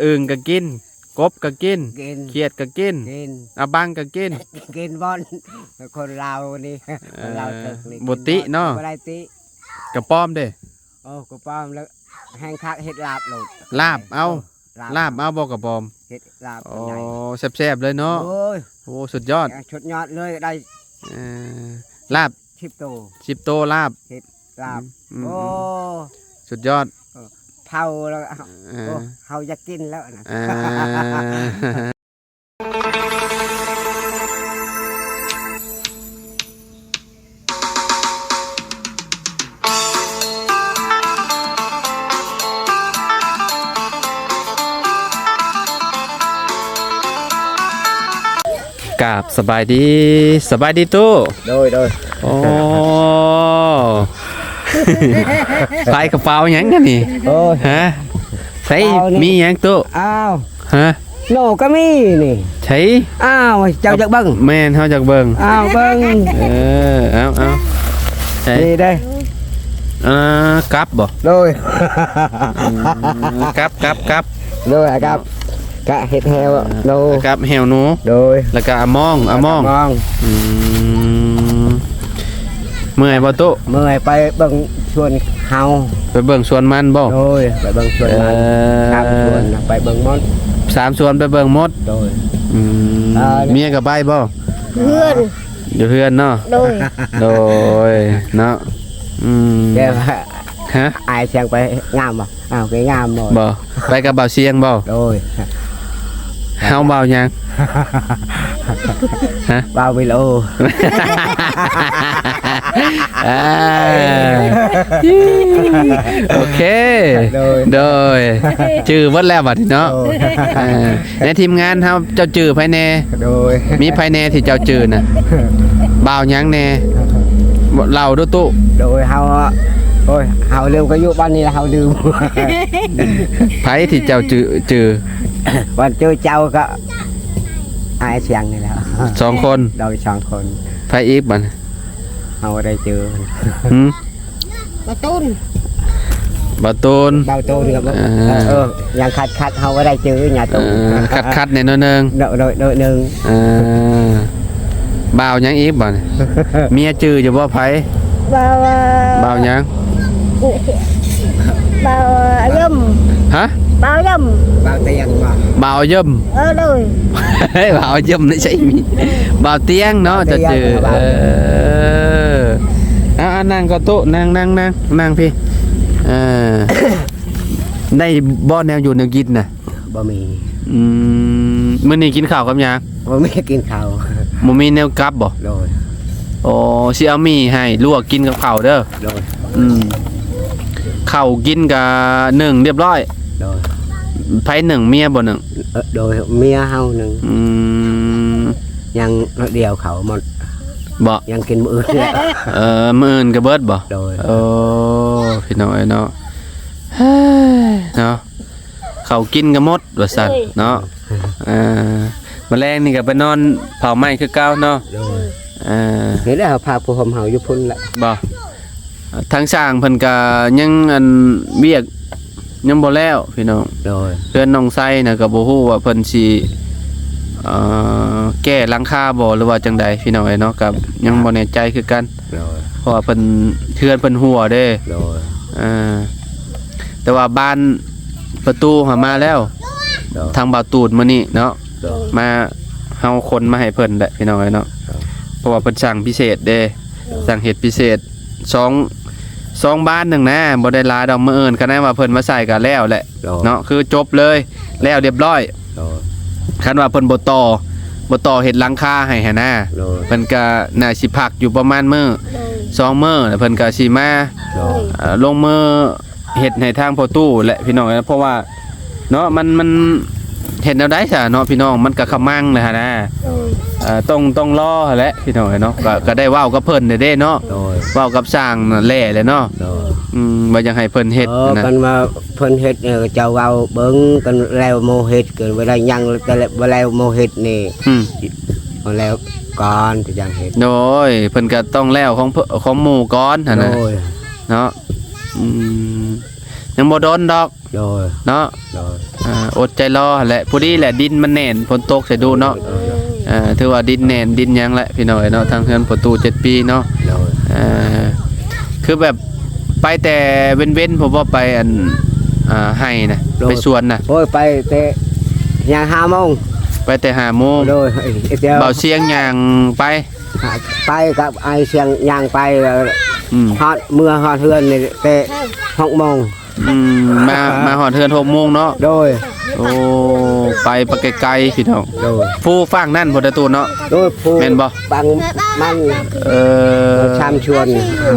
ອຶ່ງກໍກິນ, ກົບກໍກິນ, ກິນ, ຂຽດກໍກິນ, ກິນ, ອາບັງກໍກິນ, ກິນໝົດ. ຄົນລາວນີ້ ເອີ ຄົນລາວເຖິກນີ້ ບໍ່ຕິເນາະ, ກິນໝົດ ບໍ່ໄດ້ຕິ. ກະປອມເດ້? ໂອ້ ກະປອມແລ້ວແຮງຄັກ ເຮັດລາບໂລດ. ລາບເອົາ. ເອີ ລາບ ລາບເອົາບໍ່ກະປອມ? ເຮັດລາບ. ໂອ້ ແຊບໆເລີຍເນາະ. ໂອ້ຍ ໂອ້ ສຸດຍອດ ສຸດຍອດເລີຍ. ໄດ້ ເອີ ລາບ ສິບໂຕ ສິບໂຕລາບ ເຮັດລາບ. ອືມ ໂອ້ ອືມ ສຸດຍອດ. ເອີ ເຜົາແລ້ວ ເອີ ໂອ້ ເຮົາຢາກກິນແລ້ວນະ. ເອີ ກາບສະບາຍດີ, ສະບາຍດີຕູ້. ໂດຍ ໂດຍ. ໂອ້ ສາຍກະເປົາຫຍັງກັນນີ້? ໂອ້ຍ ຮະ ໃສ່ ເປົານີ້ ມີຫຍັງຕູ້? ອ້າວ ຮະ ໂນກໍມີນີ້. ໃສ? ອ້າວ ເຈົ້າຢາກເບິ່ງ? ແມ່ນ ເຮົາຢາກເບິ່ງ. ອ້າວ ເບິ່ງ. ເອີ ເອົາ ເອົາ ໃສ? ນີ້ເດ້. ອ່າ ກັບບໍ່? ໂດຍ. ອືມ ກັບ ກັບ ກັບ. ໂດຍ ກັບ ກະເຮັດແຫ້ວ. ໂດຍ ກັບແຫ້ວໜູ. ໂດຍ ແລ້ວກະອາມອງ ອາມອງ ອາມອງ. ອືມ ເມື່ອຍບໍ່ຕູ້? ເມື່ອຍ. ໄປເບິ່ງສວນເຮົາ. ໄປເບິ່ງສວນມັນບໍ່? ໂດຍ ໄປເບິ່ງສວນມັນ. ເອີ ສາມສວນນະ ໄປເບິ່ງໝົດ. ສາມສວນໄປເບິ່ງໝົດ. ໂດຍ. ອືມ ເອີ ເມຍກໍໄປບໍ່? ເຮືອນ ຢູ່ເຮືອນເນາະ. ໂດຍ ໂດຍເນາະ. ອືມ ແຕ່ວ່າ ຮະ ອ້າຍຊຽງໄປງາມບໍ່? ອ້າວ ໄປງາມບໍ່? ບໍ່ ໄປກັບບ່າວຊຽງບໍ່? ໂດຍ. ເຮົາບ່າວຫຍັງ? ຮະ ບ່າວວິໂລ. ອ່າ ໂອເຄ ໂດຍ ໂດຍ ຈື່ໝົດແລ້ວບັດນີ້ເນາະ. ໂດຍ. ເອີ ໃນທີມງານເຮົາ ເຈົ້າຈື່ໃຜແດ່? ໂດຍ. ມີໃຜແດ່ທີ່ເຈົ້າຈື່ນະ? ບ່າວຫຍັງແດ່? ເລົ່າດູຕູ້. ໂດຍ ເຮົາ ໂອ້ຍ ເຮົາລືມ ກໍຢູ່ບ້ານນີ້ລະ ເຮົາລືມ. ໃຜທີ່ເຈົ້າຈື່? ບ້ານຈື່ເຈົ້າກໍອ້າຍຊຽງນີ້ແຫຼະ ສອງຄົນ. ໂດຍ ສອງຄົນ. ໃຜອີກບັດ? ເຮົາບໍ່ໄດ້ຈື່. ຫື? ບ່າວຕູນ ບ່າວຕູນ ບ່າວຕູນກັບ ເອີ ເອີ ຍັງຂັດໆ ເຮົາບໍ່ໄດ້ຈື່ຍາຕູນ. ເອີ ຂັດໆ ແດ່ໜ້ອຍໜຶ່ງ. ໂດຍ ໂດຍ ໜ້ອຍໜຶ່ງ. ເອີ ບ່າວຫຍັງອີກບັດນີ້? ເມຍຈື່ຢູ່ບໍ່ໃຜ? ບ່າວ ບ່າວຫຍັງ? ບ່າວຢົມ. ຮະ? ບ່າວຢົມ ບ່າວຕຽງບໍ່? ບ່າວຢົມ. ເອີ ໂດຍ. ເຮີ້ຍ ບ່າວຢົມໃນໃສມີ ບ່າວຕຽງເນາະ. ເຈົ້າຈື່ ບ່າວຕຽງ ເອີ ເອົາ ນັ່ງກໍຕູ້ ນັ່ງ ນັ່ງ ນັ່ງ ນັ່ງພີ້. ເອີ ໄດ້ບໍ່ແນວຢູ່ແນວກິນນະ? ບໍ່ມີ. ອືມ ມື້ນີ້ກິນເຂົ້າກັບຫຍັງ? ບໍ່ມີກິນເຂົ້າ. ບໍ່ມີແນວກັບບໍ່? ໂດຍ. ໂອ້ ຊິເອົາໝີ່ໃຫ້ ລວກກິນກັບເຂົ້າເດີ. ໂດຍ. ອືມ ເຂົ້າກິນກະໜຶ້ງຮຽບຮ້ອຍ. ໂດຍ. ໃຜໜຶ້ງ? ເມຍບໍ່ໜຶ້ງ? ເອີ ໂດຍ ເມຍເຮົາໜຶ້ງ. ອືມ ຍັງໜ້ອຍດຽວເຂົ້າໝົດ. ບໍ່ ຍັງກິນມື້ອື່ນ. ເອີ ມື້ອື່ນກະເບິດບໍ່? ໂດຍ. ໂອ້ ພີ່ນ້ອງເອີຍເນາະ ເນາະ ເຂົ້າກິນກະໝົດວ່າຊັ້ນເນາະ. ເອີ ມື້ແລງນີ້ກະໄປນອນເຜົາໄມ້ຄືເກົ່າເນາະ. ໂດຍ. ເອີ ນີ້ແຫຼະ ເຮົາພາຜ້າຫົ່ມເຮົາຢູ່ພຸ້ນແຫຼະ. ບໍ່ ທາງຊ່າງເພິ່ນກະຍັງ ອັນ ວຽກຍັງບໍ່ແລ້ວພີ່ນ້ອງ. ໂດຍ. ເຮືອນນ້ອງໄຊນະ ກະບໍ່ຮູ້ວ່າເພິ່ນຊິ ເອີ ແກ້ຫຼັງຄາບໍ່ ຫຼືວ່າຈັ່ງໃດພີ່ນ້ອງເອີຍເນາະ ກະຍັງບໍ່ແນ່ໃຈຄືກັນ. ໂດຍ. ເພາະວ່າເພິ່ນ ເຮືອນເພິ່ນຮົ່ວເດ້. ໂດຍ. ເອີ ແຕ່ວ່າບານປະຕູຫາມາແລ້ວ. ໂດຍ. ທາງບ່າວຕູນມື້ນີ້ເນາະ. ໂດຍ. ມາ ເຮົາຂົນມາໃຫ້ເພິ່ນແຫຼະພີ່ນ້ອງເອີຍເນາະ. ໂດຍ. ເພາະວ່າເພິ່ນສັ່ງພິເສດເດ້. ໂດຍ. ສັ່ງເຮັດພິເສດ ສອງ ສອງບານໜຶ່ງນະ ບໍ່ໄດ້ຫຼາຍດອກ. ມື້ອື່ນຄັນວ່າເພິ່ນມາໃສ່ກະແລ້ວແຫຼະ. ໂດຍ. ເນາະ ຄືຈົບເລີຍ ແລ້ວຮຽບຮ້ອຍ. ໂດຍ. ຄັນວ່າເພິ່ນບໍ່ຕໍ່ ບໍ່ຕໍ່ເຮັດຫຼັງຄາໃຫ້ຫັ້ນນະ. ໂດຍ. ເພິ່ນກະໜ້າຊິພັກຢູ່ປະມານມື້ ໂດຍ ສອງມື້ ແລ້ວເພິ່ນກະຊິມາ ໂດຍ ເອີ ລົງມື ເຮັດໃຫ້ທາງພໍ່ຕູ້ແຫຼະພີ່ນ້ອງເອີຍ ເພາະວ່າເນາະ ມັນ ມັນເຮັດແນວໃດຊະເນາະພີ່ນ້ອງ ມັນກະຂະມັງແຫຼະຫັ້ນນະ. ໂດຍ. ເອີ ຕ້ອງ ຕ້ອງລໍຫັ້ນແຫຼະພີ່ນ້ອງເອີຍເນາະ ກະ ກະໄດ້ເວົ້າກັບເພິ່ນແດ່ເນາະ. ໂດຍ. ເວົ້າກັບຊ່າງແຫຼະແຫຼະເນາະ. ໂດຍ. ອືມ ວ່າຢາກໃຫ້ເພິ່ນເຮັດ ເອີ ນະ ຄັນວ່າເພິ່ນເຮັດ ເອີ ເຈົ້າເວົ້າເບິ່ງ ຄັນແລ້ວໂມເຮັດ ຄັນບໍ່ໄດ້ຫຍັງ ແຕ່ແລ້ວ ບໍ່ແລ້ວໂມເຮັດນີ້ ອືມ ບໍ່ແລ້ວກ່ອນ ຈະຈັ່ງເຮັດ. ໂດຍ. ເພິ່ນກະຕ້ອງແລ້ວຂອງ ຂອງໝູ່ກ່ອນຫັ້ນນະ. ໂດຍ. ເນາະ ອືມ ຍັງບໍ່ດົນດອກ ໂດຍ ເນາະ ໂດຍ ອ່າ ອົດໃຈລໍຫັ້ນແຫຼະ ພໍດີແຫຼະ ດິນມັນແໜ້ນ ຝົນຕົກໃສ່ດູເນາະ ໂດຍ ອ່າ ຖືວ່າດິນແໜ້ນດິນຫຍັງແຫຼະ ພີ່ນ້ອງເອີຍເນາະ ທາງເຮືອນພໍ່ຕູ້ເຈັດປີເນາະ ໂດຍ ອ່າ ຄືແບບໄປແຕ່ເວັນໆ ເພາະວ່າໄປອັນ ອ່າ ໄຮ່ນະ ໂດຍ ໄປສວນນະ ໂອ້ຍ ໄປແຕ່ ຍ່າງຫ້າໂມງ ໄປແຕ່ຫ້າໂມງ ໂດຍ ເອີ ດຽວ ບ່າວຊຽງຍ່າງໄປ ໄປກັບອ້າຍຊຽງຍ່າງໄປ ອືມ ຮອດ ເມືອຮອດເຮືອນນີ້ແຕ່ຫົກໂມງ ອືມ ມາ ມາຮອດເຮືອນຫົກໂມງເນາະ ໂດຍ ໂອ້ ໄປ ໄປໄກໆ ພີ່ນ້ອງ ໂດຍ ພູຝັ່ງນັ້ນພຸ້ນເດ້ຕູ້ເນາະ ໂດຍ ພູ ແມ່ນບໍ່ ຝັ່ງມັນ ເອີ ຊາມຊວນ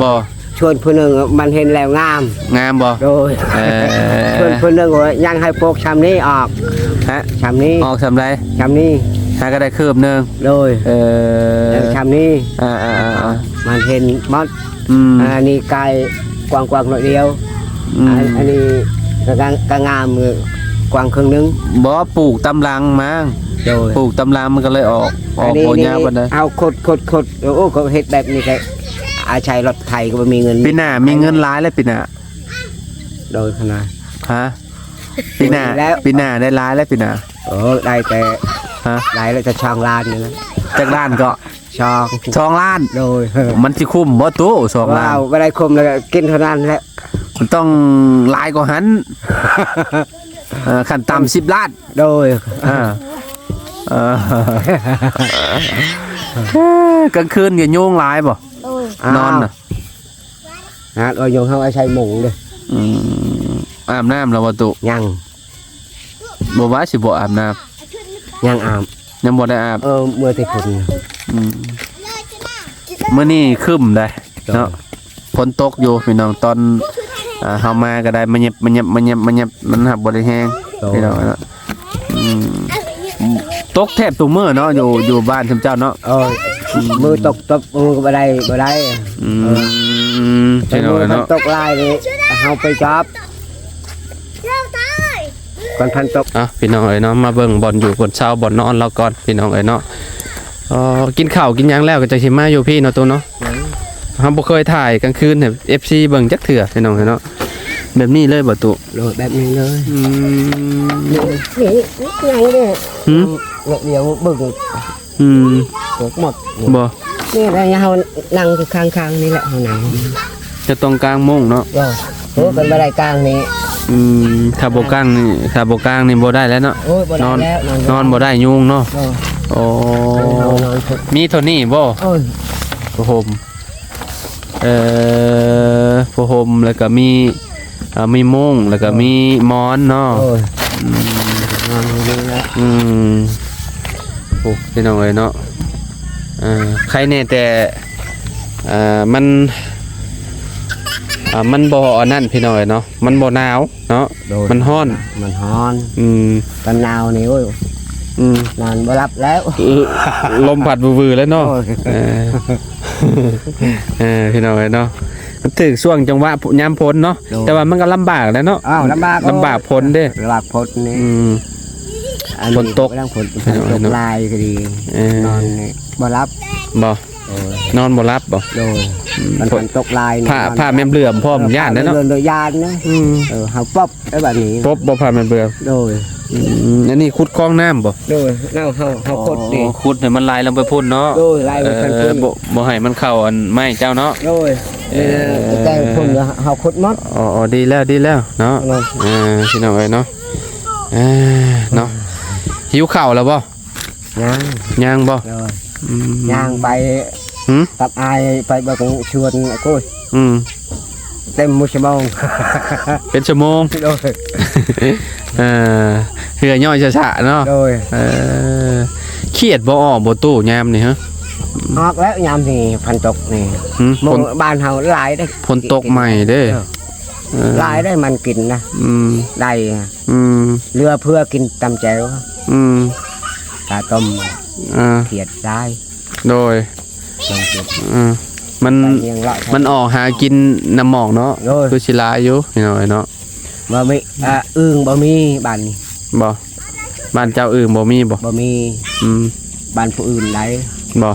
ບໍ່ ຊວນຜູ້ໜຶ່ງມັນເຫັນແລ້ວງາມ ງາມບໍ່ ໂດຍ ເອີ ຊວນຜູ້ໜຶ່ງວ່າຍັງໃຫ້ປູກຊຳນີ້ອອກ ຮະ ຊຳນີ້ ອອກຊຳໃດ ຊຳນີ້ ຫາກໍໄດ້ຄືບໜຶ່ງ ໂດຍ ເອີ ຊຳນີ້ ອ່າໆໆໆ ມັນເຫັນໝົດ ອືມ ອັນນີ້ກາຍກວ້າງໆໜ້ອຍດຽວ ອືມ ອັນ ອັນນີ້ກໍ ກໍງາມ ກວ້າງເຄິ່ງໜຶ່ງ ບໍ່ ປູກຕາມຫຼັງມາ ໂດຍ ປູກຕາມຫຼັງມັນກໍເລີຍອອກ ອອກບໍ່ຍາວປານໃດ ເຮົາຂຸດໆໆ ໂອ້ ກໍເຮັດແບບນີ້ແຫຼະ ອາໄສລົດໄຖກໍບໍ່ມີເງິນ ປີໜ້າມີເງິນຫຼາຍແລ້ວປີໜ້າ ໂດຍຂະໜາດ ຮະ ປີໜ້າ ແລ້ວ ປີໜ້າໄດ້ຫຼາຍແລ້ວປີໜ້າ ໂອ້ ໄດ້ແຕ່ ຮະ ໄດ້ແລ້ວແຕ່ສອງລ້ານນີ້ນະ ຈັກລ້ານເກາະ ສອງ ສອງລ້ານ ໂດຍ ມັນຊິຄຸ້ມບໍ່ຕູ້ ສອງລ້ານ ວ້າວ ບໍ່ໄດ້ຄຸ້ມແລ້ວກໍກິນເທົ່ານັ້ນແຫຼະ ມັນຕ້ອງຫຼາຍກວ່າຫັ້ນ ເອີ ຂັ້ນຕ່ຳສິບລ້ານ ໂດຍ ເອີ ເອີ ກາງຄືນກໍຍຸງຫຼາຍບໍ່? ໂດຍ ນອນນະ ຫາກເອົາຍຸງ ເຮົາອາໄສມຸງເດ້ ອືມ ອາບນ້ຳແລ້ວບໍ່ຕູ້? ຍັງ ບໍ່ວ່າຊິບໍ່ອາບນ້ຳ ຍັງອາບ ຍັງບໍ່ໄດ້ອາບ ເອີ ເມື່ອແຕ່ພຸ້ນ ອືມ ມື້ນີ້ຄຶ້ມໄດ໋ເນາະ ໂດຍ ຝົນຕົກຢູ່ພີ່ນ້ອງ ຕອນ ອ່າ ເຮົາມາກໍໄດ້ມາແຍບ ມາແຍບ ມາແຍບ ມາແຍບ ມັນຫາກບໍ່ໄດ້ແຮງ ໂດຍ ພີ່ນ້ອງເນາະ ອືມ ຕົກແທບທຸກມື້ເນາະ ຢູ່ ຢູ່ບ້ານຊຸມເຈົ້າເນາະ ເອີ ອືມ ມື້ຕົກ ຕົກ ມື້ກໍບໍ່ໄດ້ ບໍ່ໄດ້ ອືມ ເອີ ພີ່ນ້ອງເນາະ ຕົກຫຼາຍນີ້ ເຮົາໄປຈັບ ກ່ອນພັນຕົກ ອ່ະ ພີ່ນ້ອງເອີຍເນາະ ມາເບິ່ງບ່ອນຢູ່ບ່ອນເຊົາບ່ອນນອນລາວກ່ອນ ພີ່ນ້ອງເອີຍເນາະ ເອີ ກິນເຂົ້າກິນຫຍັງແລ້ວກໍຈັ່ງຊິມາຢູ່ພີ້ເນາະ ຕູ້ເນາະ ອືມ ເຮົາບໍ່ເຄີຍຖ່າຍກາງຄືນໃຫ້ເອັຟຊີເບິ່ງຈັກເທື່ອ ພີ່ນ້ອງເອີຍເນາະ ແບບນີ້ເລີຍບໍ່ຕູ້? ໂດຍ ແບບນີ້ເລີຍ ອືມ ນີ້ ນີ້ຫຍັງເດ້ ຫືມ ດຽວເບິ່ງ ອືມ ໝົດ ບໍ່ ນີ້ແຫຼະ ເຮົານັ່ງຢູ່ຂ້າງໆນີ້ແຫຼະ ເຮົານັ່ງ ຈະຕ້ອງກາງມຸ້ງເນາະ ໂອ້ ໂອ້ ເພິ່ນບໍ່ໄດ້ກາງນີ້ ອືມ ຖ້າບໍ່ກາງນີ້ ຖ້າບໍ່ກາງນີ້ບໍ່ໄດ້ແລ້ວເນາະ ໂອ້ຍ ບໍ່ໄດ້ແລ້ວ ນອນ ນອນບໍ່ໄດ້ ຍຸງເນາະ ໂອ້ ໂອ້ ເຮົານອນ ມີເທົ່ານີ້ບໍ່? ໂອ້ຍ ຜ້າຫົ່ມ ເອີ ຜ້າຫົ່ມ ແລ້ວກໍມີ ອ່າ ມີມຸ້ງ ແລ້ວກໍມີໝອນເນາະ ໂອ້ຍ ອືມ ນອນຢູ່ນີ້ແຫຼະ ອືມ ໂອ້ ພີ່ນ້ອງເອີຍເນາະ ເອີ ໄຄແນ່ແຕ່ ອ່າ ມັນ ອ່າ ມັນບໍ່ອັນນັ້ນ ພີ່ນ້ອງເອີຍເນາະ ມັນບໍ່ໜາວເນາະ ໂດຍ ມັນຮ້ອນ ມັນຮ້ອນ ອືມ ຕອນໜາວນີ້ ໂອ້ຍ ອືມ ນອນບໍ່ຫຼັບແລ້ວ ລົມພັດວືໆແລ້ວເນາະ ໂອ້ຍ ເອີ ເອີ ພີ່ນ້ອງເອີຍເນາະ ມັນຖືກຊ່ວງຈັງຫວະຍາມຝົນເນາະ ໂດຍ ແຕ່ວ່າມັນກໍລຳບາກແຫຼະເນາະ ອ້າວ ລຳບາກ ລຳບາກຝົນເດ້ ລຳບາກຝົນນີ້ ອືມ ອັນນີ້ ຝົນຕົກ ກຳລັງຝົນ ຝົນຕົກຫຼາຍກໍດີ ເອີ ນອນນີ້ບໍ່ຫຼັບ ບໍ່ ໂອ້ຍ ນອນບໍ່ຫຼັບບໍ່? ໂດຍ ອືມ ມັນຝົນຕົກຫຼາຍນີ້ ຜ້າ ນອນ ຜ້າແມ່ນເບື່ອມພ້ອມ ເອີ ຢ້ານເດ້ເນາະ ຜ້າແມ່ນເບື່ອມຢ້ານນະ ອືມ ເອີ ເຮົາປົບໄດ້ບາດນີ້ ປົບບໍ່ຜ້າແມ່ນເບື່ອມ? ໂດຍ ອືມ ອັນນີ້ຂຸດຄອງນ້ຳບໍ່? ໂດຍ ເຮົາ ເຮົາ ເຮົາຂຸດນີ້ ອໍ ຂຸດໃຫ້ມັນໄຫຼລົງໄປພຸ້ນເນາະ ໂດຍ ໄຫຼໄປທາງພຸ້ນ ບໍ່ ບໍ່ໃຫ້ມັນເຂົ້າອັນໄມ້ເຈົ້າເນາະ ໂດຍ ເອີ ແຕ່ພຸ້ນເຮົາຂຸດໝົດ ອໍ ອໍ ດີແລ້ວ ດີແລ້ວເນາະ ໂດຍ ເອີ ພີ່ນ້ອງເອີຍເນາະ ເອີ ເນາະ ຫິວເຂົ້າແລ້ວບໍ່? ຍັງ ຍັງບໍ່? ໂດຍ ອືມ ຍ່າງໄປ ຫືມ? ກັບອ້າຍໄປເບິ່ງຊວນ ໂອ້ຍ ອືມ ເຕັມໝົດຊົ່ວໂມງ ເປັນຊົ່ວໂມງ ໂດຍ ເອີ ເຫື່ອຍ້ອຍຊະໆເນາະ ໂດຍ ເອີ ຄຽດບໍ່ອອກບໍ່ຕູ້ຍາມນີ້ ຮະ? ອອກແລ້ວຍາມນີ້ ພັນຕົກນີ້ ຫືມ? ໝູ່ບ້ານເຮົາຫຼາຍເດ້ ຝົນຕົກໃໝ່ເດ້ ເອີ ເອີ ຫຼາຍໄດ້ມັນກິນນະ ອືມ ໄດ້ ອືມ ເຫຼືອເພື່ອກິນຕຳແຈ່ວ ອືມ ປາຕົ້ມ ອ່າ ຄຽດຫຼາຍ ໂດຍ ມັນກິນ ອືມ ມັນ ມັນອອກຫາກິນນ້ຳໝອກເນາະ ໂດຍ ຄືຊິຫຼາຍຢູ່ພີ່ນ້ອງເອີຍເນາະ ບໍ່ມີ ອ່າ ອຶ່ງບໍ່ມີບ້ານນີ້ ບໍ່ ບ້ານເຈົ້າອຶ່ງບໍ່ມີບໍ່? ບໍ່ມີ ອືມ ບ້ານຜູ້ອື່ນໄດ້ ບໍ່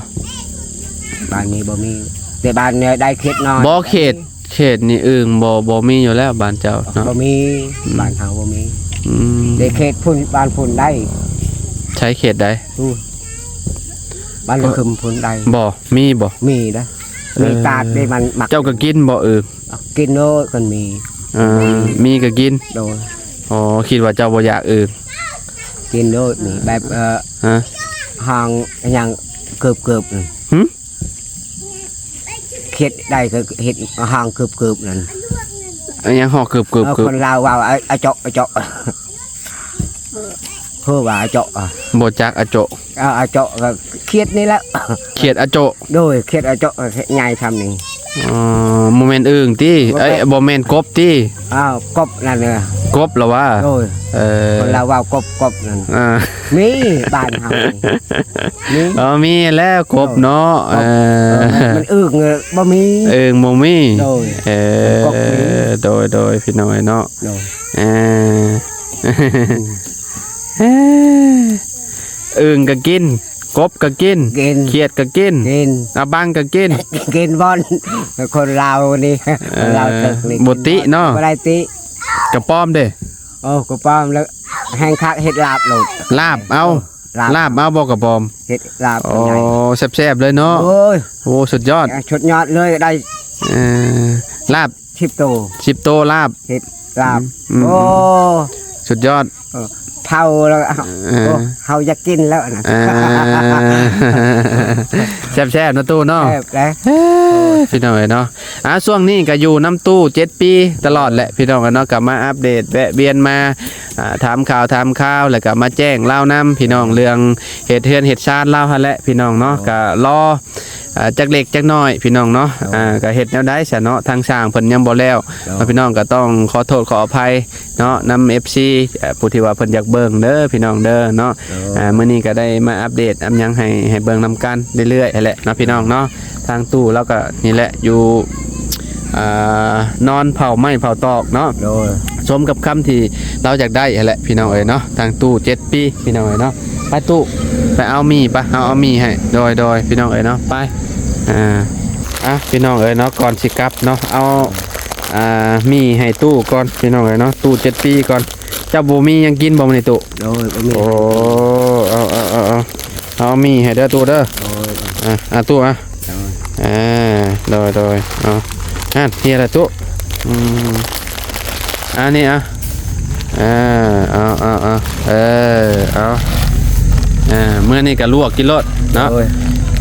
ບ້ານນີ້ບໍ່ມີ ແຕ່ບ້ານນີ້ໄດ້ເຂດນ້ອຍ ບໍ່ ເຂດ ເຂດນີ້ອຶ່ງບໍ່ ບໍ່ມີຢູ່ແລ້ວບ້ານເຈົ້າເນາະ? ບໍ່ມີ. ອືມ ບ້ານເຮົາບໍ່ມີ. ອືມ ໃນເຂດພຸ້ນ ບ້ານພຸ້ນໄດ້. ໃສເຂດໃດ? ພຸ້ນ ບ້ານລະຄຶມພຸ້ນໄດ້. ບໍ່ ມີບໍ່? ມີເດ້. ເອີ ມີຕາດເດ້ ມັນມັກ. ເຈົ້າກໍກິນບໍ່ອຶ່ງ? ກິນໂລດຄັນມີ. ເອີ ມີກໍກິນ. ໂດຍ. ອໍ ຄິດວ່າເຈົ້າບໍ່ຢາກອຶ່ງ. ກິນໂລດນີ້ ແບບ ເອີ ຮະ? ຫາງຫຍັງເກີບໆ ຫຶ? ເຮັດໄດ້ກໍເຮັດຮ່າງເກີບໆນັ້ນ. ອີຫຍັງເຫາະເກີບໆ? ເອີ ເກີບ ຄົນລາວເວົ້າ ອາ ອາເຈາະ ອາເຈາະ ເພິ່ນວ່າອາເຈາະ ອະ ບໍ່ຈັກອາເຈາະ. ເອີ ອາເຈາະກໍຂຽດນີ້ແຫຼະ ຂຽດອາເຈາະ. ໂດຍ ຂຽດອາເຈາະ ໃຫຍ່ຊ່ຳນີ້. ອໍ ບໍ່ແມ່ນອຶ່ງຕິ? ບໍ່ແມ່ນ ເອີຍ ບໍ່ແມ່ນກົບຕິ? ອ້າວ ກົບນັ້ນເນາະ ກົບລະວ່າ. ໂດຍ. ເອີ ຄົນລາວເວົ້າກົບ ກົບນັ້ນ. ອ່າ ມີບ້ານເຮົານີ້ ມີ. ອໍ ມີແລ້ວກົບເນາະ. ໂດຍ ເອີ ເອີ ມັນອຶ່ງບໍ່ມີ ອຶ່ງບໍ່ມີ. ໂດຍ. ເອີ ກົບມີ. ໂດຍ ໂດຍ ພີ່ນ້ອງເອີຍເນາະ. ໂດຍ. ເອີ ອືມ ເອີ ອຶ່ງກໍກິນ ກົບກໍກິນ ກິນ ຂຽດກໍກິນ ກິນ ອາບັງກໍກິນ ກິນບ່ອນ. ຄົນລາວນີ້ ເອີ ຄົນລາວເຖິກນີ້ ບໍ່ຕິເນາະ ບໍ່ໄດ້ຕິ. ກະປອມເດ້? ໂອ້ ກະປອມແລ້ວແຮງຄັກ ເຮັດລາບໂລດ. ລາບເອົາ. ເອີ ລາບ ລາບເອົາບໍ່ກະປອມ? ເຮັດລາບ. ໂອ້ ແຊບໆເລີຍເນາະ. ໂອ້ຍ ໂອ້ ສຸດຍອດ ເອີ ສຸດຍອດເລີຍ. ໄດ້ ເອີ ລາບ ສິບໂຕ ສິບໂຕລາບ ເຮັດລາບ. ອືມ ໂອ້ ອືມ ສຸດຍອດ. ເອີ ເຜົາແລ້ວ ເອີ ໂອ້ ເຮົາຢາກກິນແລ້ວນະ. ເອີ ແຊບໆເນາະຕູ້ເນາະ. ແຊບເດ້ ເອີ ພີ່ນ້ອງເອີຍເນາະ. ອ່າ ຊ່ວງນີ້ກໍຢູ່ນຳຕູ້ເຈັດປີຕະຫຼອດແຫຼະ ພີ່ນ້ອງເອີຍເນາະ. ກໍມາອັບເດດ ແວະວຽນມາ ອ່າ ຖາມຂ່າວຖາມຄາວ ແລ້ວກໍມາແຈ້ງລາວນຳ ພີ່ນ້ອງ ເລື່ອງເຮັດເຮືອນເຮັດຊານລາວຫັ້ນແຫຼະ ພີ່ນ້ອງເນາະ. ກໍລໍ ອ່າ ຈັກເລັກຈັກນ້ອຍ ພີ່ນ້ອງເນາະ. ໂດຍ. ອ່າ ກໍເຮັດແນວໃດຊະເນາະ ທາງຊ່າງເພິ່ນຍັງບໍ່ແລ້ວ. ໂດຍ. ເນາະ ພີ່ນ້ອງ ກໍຕ້ອງຂໍໂທດຂໍອະໄພເນາະ ນຳເອັຟຊີ ເອີ ຜູ້ທີ່ວ່າເພິ່ນຢາກເບິ່ງເດີ ພີ່ນ້ອງເດີເນາະ. ໂດຍ. ອ່າ ມື້ນີ້ກໍໄດ້ມາອັບເດດອຳຫຍັງໃຫ້ ໃຫ້ເບິ່ງນຳກັນເລື້ອຍໆຫັ້ນແຫຼະເນາະ ພີ່ນ້ອງເນາະ. ທາງຕູ້ລາວກໍນີ້ແຫຼະ ຢູ່ ອ່າ ນອນເຜົາໄມ້ເຜົາຕອກເນາະ. ໂດຍ. ສົມກັບຄຳທີ່ລາວຢາກໄດ້ຫັ້ນແຫຼະ ພີ່ນ້ອງເອີຍເນາະ. ທາງຕູ້ເຈັດປີ ພີ່ນ້ອງເອີຍເນາະ. ໄປຕູ້ ໄປເອົາໝີ່ ໄປ ເຮົາເອົາໝີ່ໃຫ້. ໂດຍ ໂດຍ ພີ່ນ້ອງເອີຍເນາະ. ໄປ ອ່າ ອ່ະ ພີ່ນ້ອງເອີຍເນາະ ກ່ອນຊິກັບເນາະ ເອົາ ອ່າ ໝີ່ໃຫ້ຕູ້ກ່ອນ ພີ່ນ້ອງເອີຍເນາະ. ຕູ້ເຈັດປີກ່ອນ. ເຈົ້າບໍ່ມີຫຍັງກິນບໍ່ມື້ນີ້ຕູ້? ໂດຍ ບໍ່ມີ. ໂອ້ ເອົາ ເອົາ ເອົາ ເອົາ ເອົາໝີ່ໃຫ້ເດີຕູ້ເດີ. ໂດຍ. ອ່າ ອ່າ ຕູ້ ອ່າ ໂດຍ ໂດຍ ໂດຍ. ເອົາ ຫັ້ນ ເຮັດລະຕູ້. ອືມ ອັນນີ້ ອ່າ ເອີ ເອົາ ເອົາ ເອົາ ເອີ ເອົາ ອ່າ ມື້ນີ້ກໍລວກກິນໂລດເນາະ. ໂດຍ.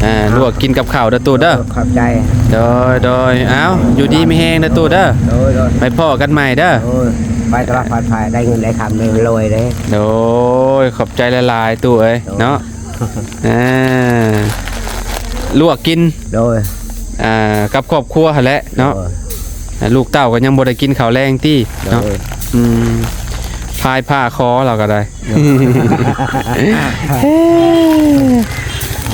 ອ່າ ລວກກິນກັບເຂົ້າເດີຕູ້ເດີ. ຂອບໃຈ. ໂດຍ ໂດຍ. ເອົາ ຢູ່ດີມີແຮງເດີຕູ້ເດີ. ໂດຍ ໂດຍ. ໄປພໍ້ກັນໃໝ່ເດີ. ໂດຍ. ໄປຕະຫຼອດປອດໄພ ໄດ້ເງິນໄດ້ຄຳເດີ ລວຍເດ້. ໂດຍ ຂອບໃຈຫຼາຍໆຕູ້ເອີຍເນາະ. ອ່າ ລວກກິນ ໂດຍ ອ່າ ກັບຄອບຄົວຫັ້ນແຫຼະເນາະ. ໂດຍ. ອ່າ ລູກເຕົ້າກໍຍັງບໍ່ໄດ້ກິນເຂົ້າແລງຕິເນາະ. ໂດຍ. ອືມ ພາຍພາຄໍລາວກໍໄດ້. ໂດຍ.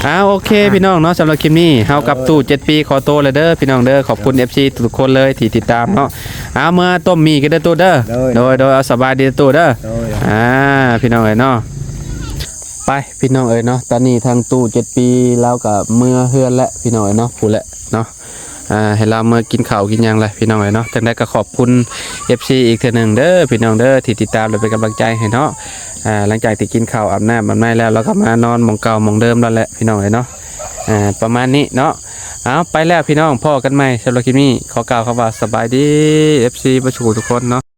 ອ່າ ໂອເຄ ພີ່ນ້ອງເນາະ ສຳລັບຄລິບນີ້ເຮົາກັບຕູ້ເຈັດປີຂໍໂຕແລ້ວເດີ ພີ່ນ້ອງເດີ. ຂອບຄຸນເອັຟຊີທຸກຄົນເລີຍທີ່ຕິດຕາມເນາະ. ເອົາ ເມືອຕົ້ມໝີ່ກັນເດີຕູ້ເດີ. ໂດຍ ໂດຍ ໂດຍ. ເອົາ ສະບາຍດີຕູ້ເດີ. ໂດຍ. ອ່າ ພີ່ນ້ອງເອີຍເນາະ ໄປ ພີ່ນ້ອງເອີຍເນາະ. ຕອນນີ້ທາງຕູ້ເຈັດປີລາວກໍເມືອເຮືອນແລ້ວ ພີ່ນ້ອງເອີຍເນາະ ພຸ້ນແຫຼະເນາະ. ອ່າ ໃຫ້ລາວເມືອກິນເຂົ້າກິນຫຍັງແຫຼະ ພີ່ນ້ອງເອີຍເນາະ. ຈັ່ງໃດກໍຂອບຄຸນເອັຟຊີອີກເທື່ອໜຶ່ງເດີ ພີ່ນ້ອງເດີ ທີ່ຕິດຕາມ ແລະ ເປັນກຳລັງໃຈໃຫ້ເນາະ. ອ່າ ຫຼັງຈາກທີ່ກິນເຂົ້າ ອາບນ້ຳອາບໃນແລ້ວ ລາວກໍມານອນໝ່ອງເກົ່າໝ່ອງເດີມລາວແຫຼະ ພີ່ນ້ອງເອີຍເນາະ. ອ່າ ປະມານນີ້ເນາະ. ເອົາ ໄປແລ້ວ ພີ່ນ້ອງ ພໍ້ກັນໃໝ່. ສຳລັບຄລິບນີ້ ຂໍກ່າວຄຳວ່າສະບາຍດີ ເອັຟຊີ ເບິດສູ່ທຸກຄົນເນາະ.